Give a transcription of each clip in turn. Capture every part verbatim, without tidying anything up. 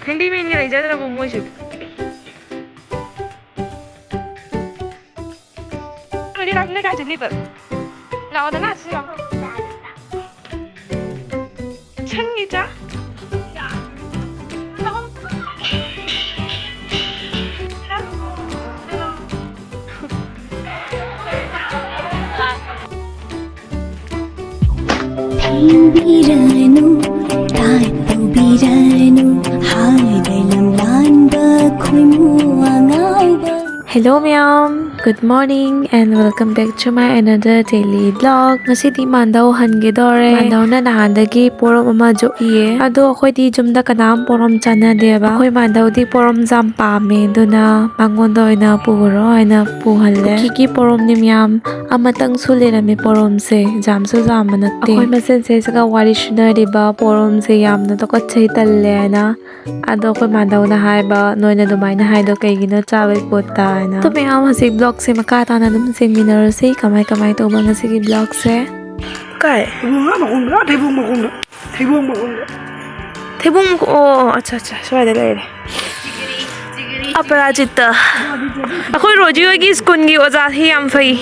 Handyman ꯒ ꯂꯩꯖꯗ꯭ꯔꯕꯣ ꯃꯣꯏꯁꯨ? ꯑꯗꯨꯗꯤ ꯅꯪ ꯅꯣꯏ ꯀꯥꯏ ꯆꯠꯂꯤꯕ? ꯂꯥꯛꯑꯣꯗꯅ ꯁꯤ ꯂꯥꯛꯑꯣ꯫ ꯁꯟꯒꯤ ꯆꯥꯛ꯫ ꯊꯦꯡꯕꯤꯔꯅꯨ, ꯇꯥꯏ ꯇꯧꯕꯤꯔꯅꯨ, ꯍꯥꯏꯔꯦ ꯂꯝꯂꯥꯟꯕ ꯈꯣꯏꯃꯨ ꯑꯉꯥꯎꯕ꯫ Hello ꯃꯌꯥꯝ, good morning and welcome back to my another daily vlog. ꯉꯁꯤꯗꯤ ꯃꯥꯟꯗꯧ ꯍꯟꯒꯦꯗꯧꯔꯦ꯫ ꯃꯥꯟꯗꯧꯅ ꯅꯍꯥꯟꯗꯒꯤ ꯄꯣꯔꯣꯝ ꯑꯃ ꯌꯣꯛꯏꯌꯦ꯫ ꯑꯗꯣ ꯑꯩꯈꯣꯏꯗꯤ ꯌꯨꯝꯗ ꯀꯅꯥꯝ ꯄꯣꯔꯣꯝ ꯆꯥꯟꯅꯗꯦꯕ꯫ ꯑꯩꯈꯣꯏ ꯃꯥꯟꯗꯧꯗꯤ ꯄꯣꯔꯣꯝ ꯌꯥꯝ ꯄꯥꯝꯃꯦ, ꯑꯗꯨꯅ ꯃꯉꯣꯟꯗ ꯑꯣꯏꯅ ꯄꯨꯈ꯭ꯔꯣ ꯍꯥꯏꯅ ꯄꯨꯍꯜꯂꯦ꯫ ꯀꯨꯀꯤꯒꯤ ꯄꯣꯔꯣꯝꯅꯤ ꯃꯌꯥꯝ, ꯑꯃꯇꯪꯁꯨ ꯂꯩꯔꯝꯃꯦ ꯄꯣꯔꯣꯝꯁꯦ, ꯌꯥꯝꯁꯨ ꯌꯥꯝꯕ ꯅꯠꯇꯦ꯫ ꯑꯩꯈꯣꯏ ꯃꯁꯦꯟꯁꯦ ꯁꯤꯒ ꯋꯥꯔꯤ ꯁꯨꯅꯔꯤꯕ ꯄꯣꯔꯣꯝꯁꯦ ꯌꯥꯝꯅ ꯇꯨꯀꯠꯆꯩ ꯇꯜꯂꯦ ꯍꯥꯏꯅ꯫ ꯑꯗꯣ ꯑꯩꯈꯣꯏ ꯃꯥꯟꯗꯧꯅ ꯍꯥꯏꯕ, "ꯅꯣꯏꯅ ꯑꯗꯨꯃꯥꯏꯅ ꯍꯥꯏꯗꯣ ꯀꯩꯒꯤꯅꯣ ꯆꯥꯕꯩ ꯄꯣꯠꯇ?" ꯍꯥꯏꯅ꯫ ꯑꯗꯣ ꯃꯌꯥꯝ ꯍꯧꯖꯤꯛ vlogꯁꯦ ꯃꯈꯥ ꯇꯥꯅ ꯑꯗꯨꯝ ꯌꯦꯡꯃꯤꯟꯅꯔꯁꯤ, ꯀꯃꯥꯏ ꯀꯃꯥꯏ ꯇꯧꯕ ꯉꯁꯤꯒꯤ vlogꯁꯦ꯫ ꯀꯥꯏ? ꯊꯩꯕꯣꯡ ꯃꯈꯣꯡꯗ, ꯊꯩꯕꯣꯡ ꯃꯈꯣꯡꯗ, ꯊꯩꯕꯣꯡ ꯃꯈꯣꯡꯗ꯫ ꯊꯩꯕꯣꯡ, ꯑꯣ, ꯑꯣ, ꯑꯠꯆꯥ, ꯑꯠꯆꯥ, ꯁ꯭ꯋꯥꯏꯗ ꯂꯩꯔꯦ꯫ ꯑꯄꯔꯥꯖꯤꯇꯥ꯫ ꯑꯩꯈꯣꯏ ꯔꯣꯖꯤ ꯍꯣꯏꯒꯤ ꯁ꯭ꯀꯨꯜꯒꯤ ꯑꯣꯖꯥꯁꯤ ꯌꯥꯝ ꯐꯩ꯫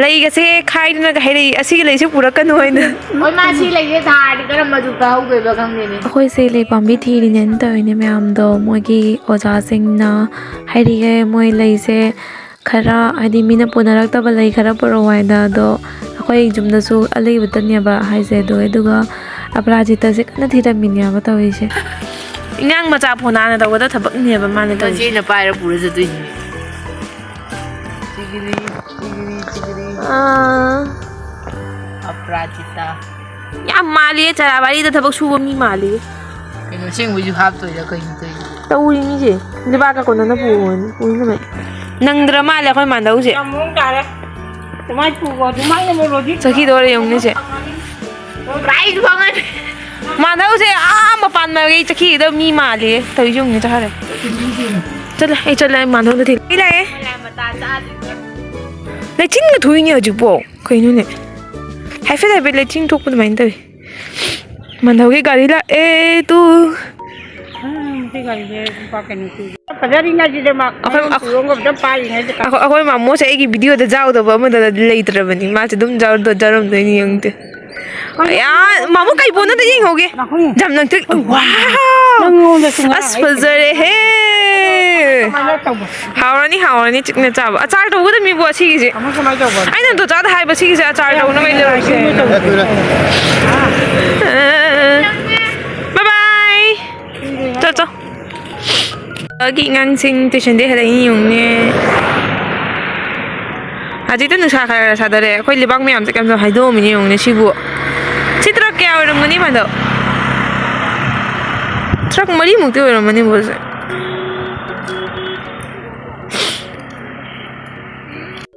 ꯂꯩꯒꯁꯦ ꯈꯥꯏꯗꯅꯒ ꯍꯥꯏꯔꯛꯏ, "ꯑꯁꯤꯒꯤ ꯂꯩꯁꯦ ꯄꯨꯔꯛꯀꯅꯨ" ꯍꯥꯏꯅ꯫ ꯍꯣꯏ, ꯃꯥ ꯁꯤ ꯂꯩꯁꯦ ꯊꯥꯔꯗꯤ ꯀꯔꯝꯕ ꯖꯨꯛꯇ ꯍꯧꯗꯣꯏꯕ ꯈꯪꯗꯦꯅꯦ꯫ ꯑꯩꯈꯣꯏꯁꯦ ꯂꯩ ꯄꯥꯝꯕꯤ ꯊꯤꯔꯤꯅꯦꯅ ꯇꯧꯔꯤꯅꯦ ꯃꯌꯥꯝꯗꯣ꯫ ꯃꯣꯏꯒꯤ ꯑꯣꯖꯥꯁꯤꯡꯅ ꯍꯥꯏꯔꯤꯒꯦ, ꯃꯣꯏ ꯂꯩꯁꯦ ꯈꯔ, ꯍꯥꯏꯗꯤ, ꯃꯤꯅ ꯄꯨꯅꯔꯛꯇꯕ ꯂꯩ ꯈꯔ ꯄꯨꯔꯛꯑꯣ ꯍꯥꯏꯅ꯫ ꯑꯗꯣ ꯑꯩꯈꯣꯏ ꯌꯨꯝꯗꯁꯨ ꯑꯂꯩꯕꯇꯅꯦꯕ ꯍꯥꯏꯁꯦ꯫ ꯑꯗꯣ ꯑꯗꯨꯒ ꯑꯄꯔꯥꯖꯤꯇꯥꯁꯦ ꯀꯟꯅ ꯊꯤꯔꯝꯃꯤꯅꯦꯕ ꯇꯧꯔꯤꯁꯦ꯫ ꯏꯉꯥꯡ ꯃꯆꯥ ꯐꯣꯟ ꯍꯥꯟꯅ ꯇꯧꯒꯗꯕ ꯊꯕꯛꯅꯦꯕ ꯃꯥꯅ ꯇꯧꯔꯤꯁꯦ꯫ ꯃꯁꯤꯅ ꯄꯥꯏꯔ ꯄꯨꯔ ꯆꯠꯇꯣꯏꯅꯤ꯫ ꯆꯤꯒꯤꯔꯤ, ꯆꯤꯒꯤꯔꯤ, ꯆꯤꯒꯤꯔꯤ꯫ ꯑꯥ꯫ ꯑꯄꯔꯥꯖꯤꯇꯥ꯫ ꯌꯥꯝ ꯃꯥꯜꯂꯤꯌꯦ, ꯆꯔꯥꯕꯥꯔꯤꯗ ꯊꯕꯛ ꯁꯨꯕ ꯃꯤ ꯃꯥꯜꯂꯤꯌꯦ꯫ ꯀꯩꯅꯣ, ꯑꯁꯦꯡꯕꯩꯁꯨ ꯍꯥꯞꯇꯣꯏꯔꯥ ꯀꯩꯅꯣ ꯇꯧꯔꯤꯁꯦ? ꯇꯧꯔꯤ ꯃꯤꯁꯦ꯫ ꯂꯩꯕꯥꯛꯀ ꯀꯣꯟꯅꯅ ꯄꯨꯑꯣꯅ ꯄꯨꯅꯕ꯫ ꯅꯪꯗ꯭ꯔ ꯃꯥꯜꯂꯦ ꯑꯩꯈꯣꯏ ꯃꯥꯟꯗꯧꯁꯦ꯫ ꯌꯥꯝ ꯃꯑꯣꯡ ꯇꯥꯔꯦ꯫ ꯑꯗꯨꯃꯥꯏꯅ ꯄꯨꯀꯣ, ꯑꯗꯨꯃꯥꯏꯅ ꯃꯣꯔꯣꯛꯗꯤ ꯆꯠꯈꯤꯗꯧꯔꯦ ꯌꯦꯡꯉꯨꯅꯦ ꯁꯦ꯫ ꯄ꯭ꯔꯥꯏꯖ ꯐꯪꯉꯅꯤ꯫ ꯃꯥꯟꯗꯧꯁꯦ ꯑꯥ ꯃꯄꯥꯟ ꯃꯥꯏꯀꯩ ꯆꯠꯈꯤꯒꯗꯕ ꯃꯤ ꯃꯥꯜꯂꯦ꯫ ꯇꯧꯔꯤꯁꯦ ꯌꯦꯡꯉꯨꯅꯦ, ꯆꯠꯈ꯭ꯔꯦ꯫ ꯆꯠꯂꯦ, ꯑꯩ ꯆꯠꯂꯦ, ꯑꯩ ꯃꯥꯟꯗꯧꯗ ꯊꯤꯜꯂꯦ꯫ ꯑꯩ ꯂꯥꯛꯑꯦ꯫ ꯂꯩꯆꯤꯟꯒ ꯊꯣꯛꯏꯅꯦ ꯍꯧꯖꯤꯛꯄꯣ꯫ ꯀꯩꯅꯣꯅꯦ? ꯍꯥꯏꯐꯦꯠ ꯍꯥꯏꯐꯦꯠ ꯂꯩꯆꯤꯟ ꯊꯣꯛꯄ ꯑꯗꯨꯃꯥꯏꯅ ꯇꯧꯏ꯫ ꯃꯥꯟꯗꯧꯒꯤ ꯒꯥꯔꯤ ꯂꯥꯛꯑꯦ ꯇꯨ꯫ ꯐꯖꯔꯤꯉꯩꯁꯤꯗ ꯃꯥ ꯑꯩꯈꯣꯏ, ꯃꯌꯨꯝ ꯇꯨꯔꯣꯡꯒ ꯑꯝꯇ ꯄꯥꯏꯔꯤꯉꯩꯗ꯫ ꯑꯩꯈꯣꯏ, ꯑꯩꯈꯣꯏ ꯃꯥꯃꯣꯁꯦ ꯑꯩꯒꯤ ꯚꯤꯗꯤꯑꯣꯗ ꯌꯥꯎꯗꯕ ꯑꯃꯗ ꯂꯩꯇ꯭ꯔꯕꯅꯤ꯫ ꯃꯥꯁꯦ ꯑꯗꯨꯝ ꯌꯥꯎꯔ-, ꯌꯥꯎꯔꯝꯗꯣꯏꯅꯤ ꯌꯦꯡꯉꯨꯗꯦ꯫ ꯑꯌꯥ, ꯃꯥꯃꯣ ꯀꯩ ꯄꯣꯠꯅꯣꯗ ꯌꯦꯡꯍꯧꯒꯦ꯫ ꯌꯥꯝ ꯂꯪꯇ꯭ꯔꯤꯛ꯫ ꯋꯥꯎ! ꯅꯪꯉꯣꯟꯗꯁꯨ ꯉꯔꯥꯡ ꯑꯁ, ꯑꯩ ꯐꯖꯔꯦꯍꯦ꯫ ꯀꯃꯥꯏꯅ ꯇꯧꯕ? ꯍꯥꯎꯔꯅꯤ, ꯍꯥꯎꯔꯅꯤ, ꯆꯤꯛꯅ ꯆꯥꯕ꯫ ꯑꯆꯥꯔ ꯇꯧꯒꯗꯕꯅꯤꯕꯣ ꯑꯁꯤꯒꯤꯁꯦ꯫ ꯀꯃꯥꯏ, ꯀꯃꯥꯏ ꯇꯧꯕ? ꯑꯩꯅ ꯗꯣꯆꯥꯗ ꯍꯥꯏꯕ ꯁꯤꯒꯤꯁꯦ ꯑꯆꯥꯔ ꯇꯧꯅꯕ ꯂꯩꯔꯛꯁꯦ꯫ ꯕꯥꯏ ꯕꯥꯏ꯫ ꯆꯣ, ꯆꯣ꯫ ꯑꯩꯒꯤ ꯑꯉꯥꯡꯁꯤꯡ tuition ꯗꯩ ꯍꯜꯂꯛꯏ ꯌꯦꯡꯉꯨꯅꯦ꯫ ꯍꯧꯖꯤꯛꯇ ꯅꯨꯡꯁꯥ ꯈꯔ ꯈꯔ ꯁꯥꯗꯔꯛꯑꯦ꯫ ꯑꯩꯈꯣꯏ ꯂꯩꯕꯥꯛ ꯃꯌꯥꯝꯁꯦ ꯀꯩꯝꯇ ꯍꯥꯏꯗꯣꯛꯑꯝꯃꯤꯅꯦ ꯌꯦꯡꯉꯨꯅꯦ ꯁꯤꯕꯨ꯫ ꯁꯤ truck ꯀꯌꯥ ꯑꯣꯏꯔꯝꯒꯅꯤ ꯃꯥꯗꯣ? Truck ꯃꯔꯤꯃꯨꯛꯇꯤ ꯑꯣꯏꯔꯝꯃꯅꯤꯕꯨ ꯁꯦ꯫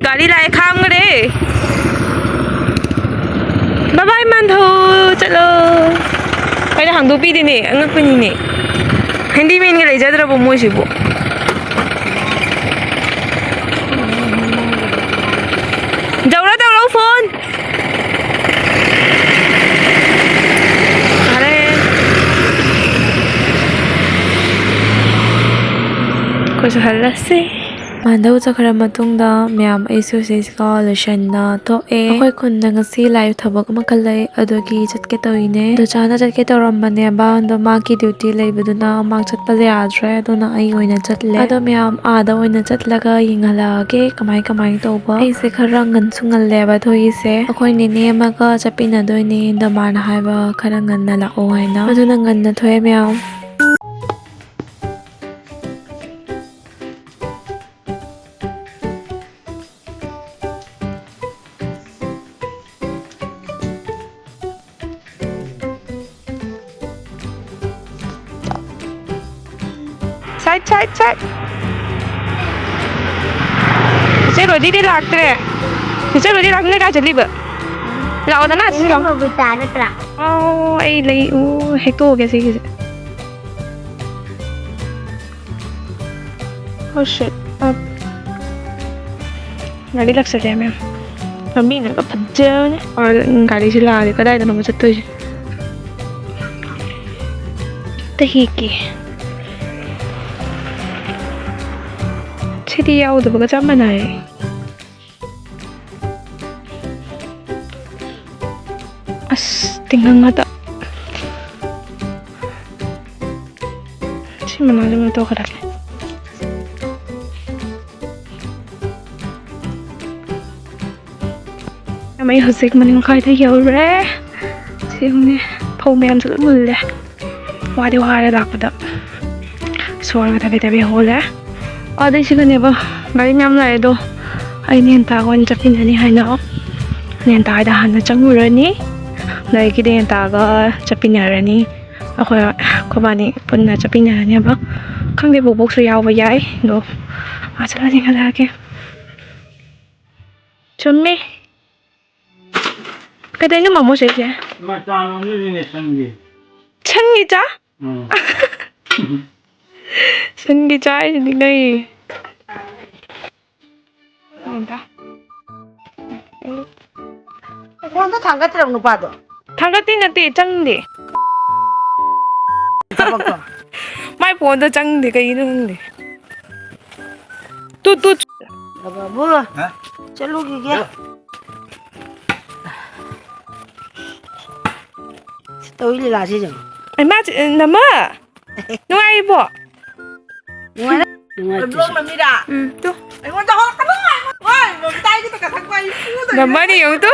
ꯒꯥꯔꯤ ꯂꯥꯛꯑꯦ, ꯈꯥꯝꯈ꯭ꯔꯦ꯫ ꯕꯥꯏ ꯕꯥꯏ, ꯃꯥꯟꯙꯧ, ꯆꯠꯂꯣ꯫ ꯑꯩꯅ ꯍꯥꯡꯗꯣꯛꯄꯤꯗꯦꯅꯦ, ꯑꯉꯛꯄꯅꯤꯅꯦ꯫ Handyman ꯒ ꯂꯩꯖꯗ꯭ꯔꯕꯣ ꯃꯣꯏꯁꯤꯕꯨ? ꯖꯧꯔ ꯇꯧꯔꯣ phone꯫ ꯐꯔꯦ꯫ ꯑꯩꯈꯣꯏꯁꯨ ꯍꯜꯂꯁꯤ꯫ ꯃꯥꯟꯙꯧ ꯆꯠꯈ꯭ꯔ ꯃꯇꯨꯡꯗ ꯃꯌꯥꯝ ꯑꯩꯁꯨ ꯁꯤꯁꯤꯀꯣ ꯂꯣꯏꯁꯟꯅ ꯊꯣꯛꯑꯦ꯫ ꯑꯩꯈꯣꯏ ꯈꯨꯟꯗ ꯉꯁꯤ ꯂꯥꯏ ꯊꯕꯛ ꯑꯃꯈꯛ ꯂꯩ, ꯑꯗꯨꯒꯤ ꯆꯠꯀꯦ ꯇꯧꯔꯤꯅꯦ꯫ ꯗꯣꯆꯥꯅ ꯆꯠꯀꯦ ꯇꯧꯔꯝꯕꯅꯦꯕ, ꯑꯗꯣ ꯃꯥꯒꯤ duty ꯂꯩꯕꯗꯨꯅ ꯃꯥ ꯆꯠꯄ ꯌꯥꯗ꯭ꯔꯦ, ꯑꯗꯨꯅ ꯑꯩ ꯑꯣꯏꯅ ꯆꯠꯂꯦ꯫ ꯑꯗꯣ ꯃꯌꯥꯝ ꯑꯥꯗ ꯑꯣꯏꯅ ꯆꯠꯂꯒ ꯌꯦꯡꯍꯜꯂꯛꯑꯒꯦ ꯀꯃꯥꯏ ꯀꯃꯥꯏ ꯇꯧꯕ꯫ ꯑꯩꯁꯦ ꯈꯔ ꯉꯟꯁꯨ ꯉꯜꯂꯦꯕ ꯊꯣꯛꯏꯁꯦ꯫ ꯑꯩꯈꯣꯏ ꯅꯦꯅꯦ ꯑꯃꯒ ꯆꯠꯃꯤꯟꯅꯗꯣꯏꯅꯦ, ꯑꯗꯣ ꯃꯥꯅ ꯍꯥꯏꯕ ꯈꯔ ꯉꯟꯅ ꯂꯥꯛꯑꯣ ꯍꯥꯏꯅ, ꯑꯗꯨꯅ ꯉꯟꯅ ꯊꯣꯛꯑꯦ ꯃꯌꯥꯝ꯫ Side, side, side. ꯆꯤꯆꯦ ꯔꯣꯗꯤꯗꯤ ꯂꯥꯛꯇ꯭ꯔꯦ꯫ ꯆꯤꯆꯦ ꯔꯣꯗꯤ ꯂꯥꯛꯇ꯭ꯔꯦ, ꯀꯥꯏ ꯆꯠꯂꯤꯕ? ꯂꯥꯛꯑꯣꯗꯅ, ꯆꯤꯆꯦ ꯂꯥꯛꯑꯣ꯫ ꯅꯣꯕꯤꯇꯥ ꯅꯠꯇ꯭ꯔꯥ? ꯑꯣ, ꯑꯩ ꯂꯩ꯫ ꯎ, ꯍꯦꯛꯇꯣꯛꯑꯒꯦ ꯁꯤꯒꯤꯁꯦ꯫ Oh shit. ꯑ-, ꯒꯥꯔꯤ ꯂꯥꯛꯁꯜꯂꯦ ꯃꯌꯥꯝ꯫ ꯂꯝꯕꯤꯅꯒ ꯐꯖꯕꯅꯦ꯫ ꯑ, ꯒꯥꯔꯤꯁꯦ ꯂꯥꯛꯑꯗꯤ ꯀꯗꯥꯏꯗꯅꯣꯕ ꯆꯠꯇꯣꯏꯁꯦ? ꯑꯝꯇ ꯍꯦꯛꯀꯦ꯫ ꯁꯤꯗꯤ ꯌꯥꯎꯗꯕꯒ ꯆꯞ ꯃꯥꯟꯅꯔꯦ꯫ ꯑꯁ, ꯇꯤꯡꯈꯪ ꯉꯥꯛꯇ꯫ ꯁꯤ ꯃꯅꯥꯁꯦ ꯂꯧꯊꯣꯛꯈ꯭ꯔꯒꯦ꯫ ꯌꯥꯝ, ꯑꯩ ꯍꯧꯖꯤꯛ ꯃꯅꯤꯡ ꯃꯈꯥꯏꯗ ꯌꯧꯔꯦ꯫ ꯁꯤ ꯌꯦꯡꯉꯨꯅꯦ, ꯐꯧ ꯃꯌꯥꯝꯁꯨ ꯂꯣꯏ ꯃꯨꯜꯂꯦ꯫ ꯋꯥꯗꯤ ꯋꯥꯔꯦ ꯂꯥꯛꯄꯗ꯫ ꯁꯣꯔꯒ ꯊꯕꯦ ꯊꯕꯦ ꯍꯣꯜꯂꯦ꯫ ꯑꯗꯩ ꯁꯤꯒꯅꯦꯕ, ꯒꯥꯔꯤ ꯃꯌꯥꯝ ꯂꯥꯛꯑꯦ ꯑꯗꯣ, ꯑꯩ ꯅꯦꯟꯇꯥꯒ ꯑꯣꯏꯅ ꯆꯠꯃꯤꯟꯅꯅꯤ ꯍꯥꯏꯅ ꯅꯦꯟꯇꯥ ꯍꯣꯏꯗ ꯍꯥꯟꯅ ꯆꯪꯉꯨꯔꯅꯤ꯫ ꯑꯗꯒꯤꯗꯤ ꯅꯦꯟꯇꯥꯒ ꯆꯠꯃꯤꯟꯅꯔꯅꯤ꯫ ꯑꯩꯈꯣꯏ, ꯑꯩꯈꯣꯏꯕꯥꯅꯤ ꯄꯨꯟꯅ ꯆꯠꯃꯤꯟꯅꯔꯅꯦꯕ꯫ ꯈꯪꯗꯦ, ꯕꯣꯕꯣꯛꯁꯨ ꯌꯥꯎꯕ ꯌꯥꯏ꯫ ꯑꯗꯣ ꯑꯥ ꯆꯠꯂꯗꯤ ꯈꯜꯂꯛꯑꯒꯦ꯫ ꯆꯨꯝꯃꯤ꯫ ꯀꯩꯗꯧꯅꯣ ꯃꯃꯣ ꯁꯤꯁꯦ? ꯃꯆꯥ ꯂꯣꯟꯗꯣꯏꯅꯤꯅꯦ ꯁꯟꯒꯤ꯫ ꯁꯟꯒꯤ ꯆꯥ? ꯎꯝ꯫ ꯁꯟꯒꯤ ꯆꯥ ꯍꯥꯏꯁꯤꯗꯤ ꯀꯩ? ꯑꯝꯇ꯫ ꯐꯣꯟꯗꯣ ꯊꯥꯡꯒꯠꯇ꯭ꯔꯕ ꯅꯨꯄꯥꯗꯣ? ꯊꯥꯡꯒꯠꯇꯤ ꯅꯠꯇꯦ, ꯆꯪꯗꯦ꯫ ꯊꯕꯛꯇꯣ꯫ ꯃꯥꯏ ꯐꯣꯟꯗꯣ ꯆꯪꯗꯦ, ꯀꯩꯒꯤꯅꯣ ꯈꯪꯗꯦ꯫ Two, two. ꯕꯥꯕꯨ, ꯍꯥ? ꯆꯠꯂꯨꯈꯤꯒꯦ꯫ ꯇꯧꯔꯤ ꯂꯤꯂꯥꯁꯤ ꯌꯦꯡꯉꯨ꯫ ꯏꯃꯥ, ꯅꯃ? ꯅꯨꯡꯉꯥꯏꯔꯤꯕꯣ? ꯅꯨꯡꯉꯥꯏꯔꯦ? ꯅꯨꯡꯉꯥꯏꯇꯦ꯫ ꯎꯝ, ꯇꯨ꯫ ꯑꯩꯉꯣꯟꯗ ꯍꯧꯔꯛꯀꯅꯨ! ꯍꯣꯏ, ꯃꯃꯤꯇꯥꯏꯒꯤꯗ ꯀꯊꯛꯄ ꯑꯩ ꯐꯨꯗꯣꯏꯅꯦ꯫ ꯅꯃꯅꯤ ꯌꯦꯡꯉꯨ ꯇꯨ꯫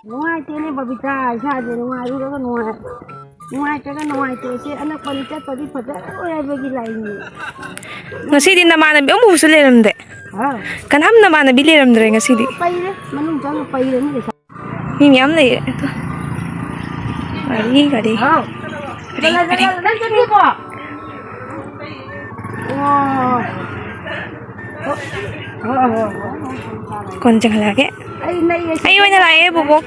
ꯅꯨꯡꯉꯥꯏꯇꯦꯅꯦ ꯕꯕꯤꯇꯥ, ꯏꯁꯥꯁꯦ ꯅꯨꯡꯉꯥꯏꯔꯨꯔꯒ ꯅꯨꯡꯉꯥꯏ-, ꯅꯨꯡꯉꯥꯏꯇ꯭ꯔꯒ ꯅꯨꯡꯉꯥꯏꯇꯦ꯫ ꯁꯤ ꯑꯅꯛꯄꯗꯤ ꯆꯠꯄꯗꯤ ꯐꯖꯔꯣꯏ ꯍꯥꯏꯕꯒꯤ ꯂꯥꯏꯅꯤ꯫ ꯉꯁꯤꯗꯤ ꯅꯃꯥꯟꯅꯕꯤ ꯑꯃꯐꯥꯎꯁꯨ ꯂꯩꯔꯝꯗꯦ꯫ ꯍꯥ? ꯀꯅꯥꯝ ꯅꯃꯥꯟꯅꯕꯤ ꯂꯩꯔꯝꯗ꯭ꯔꯦ ꯉꯁꯤꯗꯤ꯫ ꯄꯩꯔꯦ, ꯃꯅꯨꯡ ꯆꯪꯉ ꯄꯩꯔꯦ ꯃꯤ ꯂꯩꯁꯥ-, ꯃꯤ ꯃꯌꯥꯝ ꯂꯩꯌꯦ꯫ ꯒꯥꯔꯤ, ꯒꯥꯔꯤ꯫ ꯍꯥꯎ꯫ ꯒꯥꯔꯤ, ꯒꯥꯔꯤ꯫ ꯅꯪ ꯆꯠꯈꯤꯕꯣ? ꯑꯣ꯫ ꯍꯣ, ꯍꯣ, ꯍꯣ, ꯍꯣ꯫ ꯀꯣꯟ ꯆꯪꯍꯜꯂꯛꯑꯒꯦ꯫ ꯑꯩ ꯂꯩꯌꯦ꯫ ꯑꯩ ꯑꯣꯏꯅ ꯂꯥꯛꯑꯦ, ꯕꯣꯕꯣꯛ꯫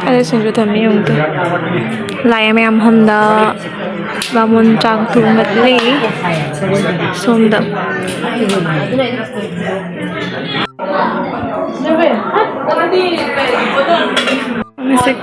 ꯑꯗ ꯁꯤꯡꯖꯨ ꯊꯝꯃꯤ ꯌꯦꯡꯉꯨ ꯇꯨ꯫ ꯂꯥꯏ ꯃꯌꯥꯝ ꯃꯐꯝꯗ ꯕꯥꯃꯣꯟ ꯆꯥꯛ ꯊꯣꯡꯒꯠꯂꯤ꯫ ꯁꯣꯝꯗ꯫ ꯃꯁꯛ꯫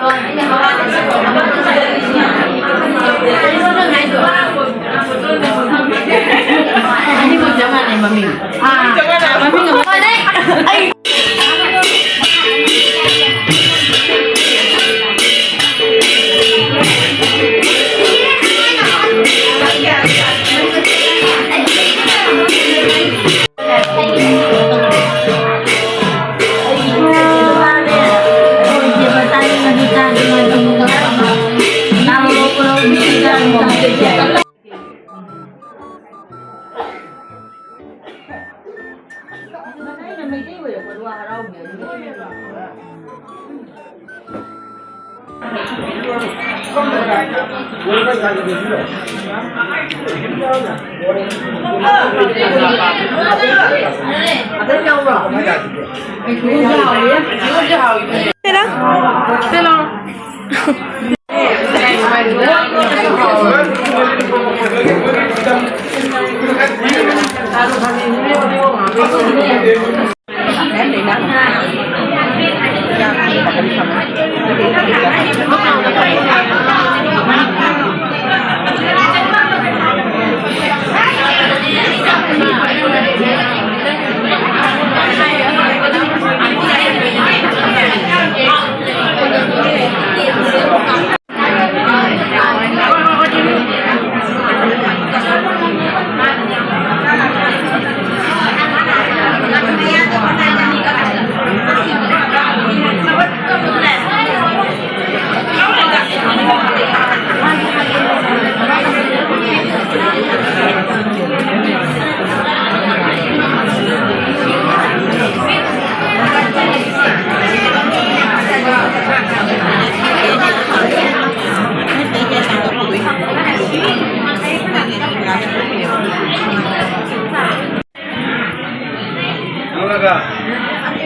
ꯅꯪꯅꯒ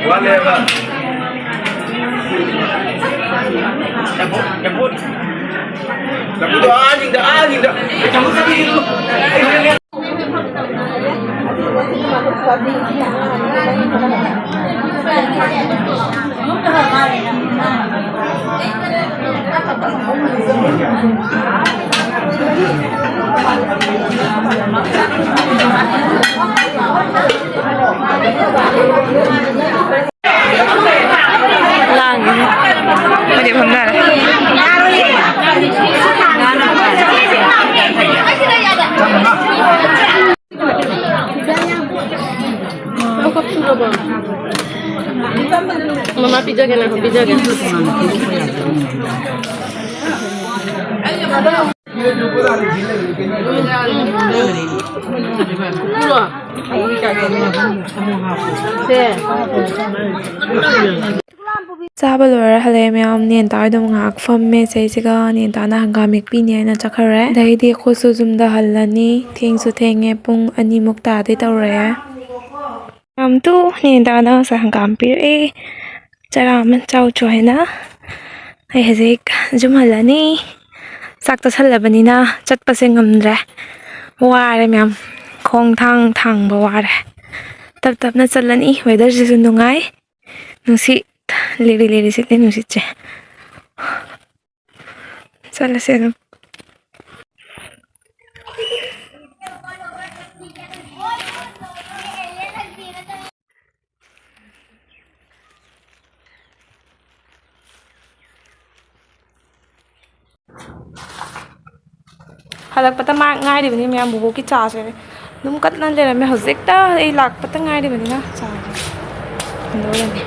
ꯋꯥꯠꯂꯦꯕ꯫ ꯂꯐꯨꯗꯣ ꯑꯥ ꯅꯤꯡꯗ, ꯑꯥ ꯅꯤꯡꯗ꯫ ꯂꯥꯡꯉꯤꯍꯦ꯫ ꯃꯣꯏꯗꯤ ꯐꯝꯅꯔꯦ꯫ ꯃꯃꯥ ꯄꯤꯖꯒꯦ, ꯉꯥꯏꯈꯣ, ꯄꯤꯖꯒꯦ꯫ ꯆꯥꯕ ꯂꯣꯏꯔ ꯍꯜꯂꯛꯑꯦ ꯃꯌꯥꯝ꯫ ꯅꯦꯟꯇꯥ ꯍꯣꯏꯗꯣ ꯉꯥꯏꯍꯥꯛ ꯐꯝꯃꯦ꯫ ꯁꯤꯗꯩꯁꯤꯒ ꯅꯦꯟꯇꯥꯅ ꯍꯪꯒꯥꯝ ꯃꯦꯠꯄꯤꯅꯦꯅ ꯆꯠꯈ꯭ꯔꯦ꯫ ꯑꯗꯩꯗꯤ ꯑꯩꯈꯣꯏꯁꯨ ꯌꯨꯝꯗ ꯍꯜꯂꯅꯤ꯫ ꯊꯦꯡꯁꯨ ꯊꯦꯡꯉꯦ, ꯄꯨꯡ ꯑꯅꯤꯃꯨꯛ ꯇꯥꯗꯣꯏ ꯇꯧꯔꯛꯑꯦ꯫ ꯃꯌꯥꯝ ꯇꯨ, ꯅꯦꯟꯇꯥꯅ ꯉꯁꯥꯏ ꯍꯪꯒꯥꯝ ꯄꯤꯔꯛꯑꯦ꯫ ꯆꯔꯥ ꯑꯃ ꯆꯥꯎꯆꯣ ꯍꯥꯏꯅ꯫ ꯑꯩ ꯍꯧꯖꯤꯛ ꯌꯨꯝ ꯍꯜꯂꯅꯤ꯫ ꯆꯥꯛ ꯆꯥꯁꯜꯂꯕꯅꯤꯅ ꯆꯠꯄꯁꯦ ꯉꯝꯗ꯭ꯔꯦ꯫ ꯋꯥꯔꯦ ꯃꯌꯥꯝ꯫ ꯈꯣꯡ ꯊꯥꯡ ꯊꯥꯡꯕ ꯋꯥꯔꯦ꯫ ꯇꯞ ꯇꯞꯅ ꯆꯠꯂꯅꯤ꯫ Weatherꯁꯤꯁꯨ ꯅꯨꯡꯉꯥꯏ꯫ ꯅꯨꯡꯁꯤꯠ ꯂꯤꯔꯤ ꯂꯤꯔꯤ ꯁꯤꯠꯂꯤ ꯅꯨꯡꯁꯤꯠꯁꯦ꯫ ꯆꯠꯂꯁꯦ ꯑꯗꯨꯝ꯫ ꯍꯜꯂꯛꯄꯗ ꯃꯥ ꯉꯥꯏꯔꯤꯕꯅꯤ ꯃꯌꯥꯝ, ꯕꯣꯕꯣꯛꯀꯤ ꯆꯥꯁꯦ ꯑꯗꯨꯝ ꯀꯠꯅ ꯂꯩꯔꯝꯃꯦ꯫ ꯍꯧꯖꯤꯛꯇ ꯑꯩ ꯂꯥꯛꯄꯗ ꯉꯥꯏꯔꯤꯕꯅꯤꯅ ꯆꯥꯁꯦ ꯍꯟꯗꯣꯛꯑꯅꯤ꯫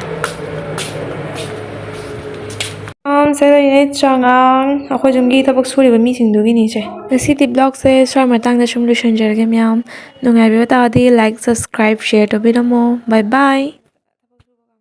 ꯃꯌꯥꯝꯁꯦ ꯂꯩꯔꯦ ꯆꯉꯥꯡ꯫ ꯑꯩꯈꯣꯏ ꯌꯨꯝꯒꯤ ꯊꯕꯛ ꯁꯨꯔꯤꯕ ꯃꯤꯁꯤꯡꯗꯨꯒꯤꯅꯤ ꯁꯦ꯫ ꯉꯁꯤꯗꯤ vlogꯁꯦ ꯁ꯭ꯋꯥꯏ ꯃꯇꯥꯡꯗ ꯁꯨꯝ ꯂꯣꯏꯁꯤꯟꯖꯔꯒꯦ ꯃꯌꯥꯝ꯫ ꯅꯨꯡꯉꯥꯏꯕꯤꯕ ꯇꯥꯔꯗꯤ like, subscribe, share ꯇꯧꯕꯤꯔꯝꯃꯣ꯫ Bye bye꯫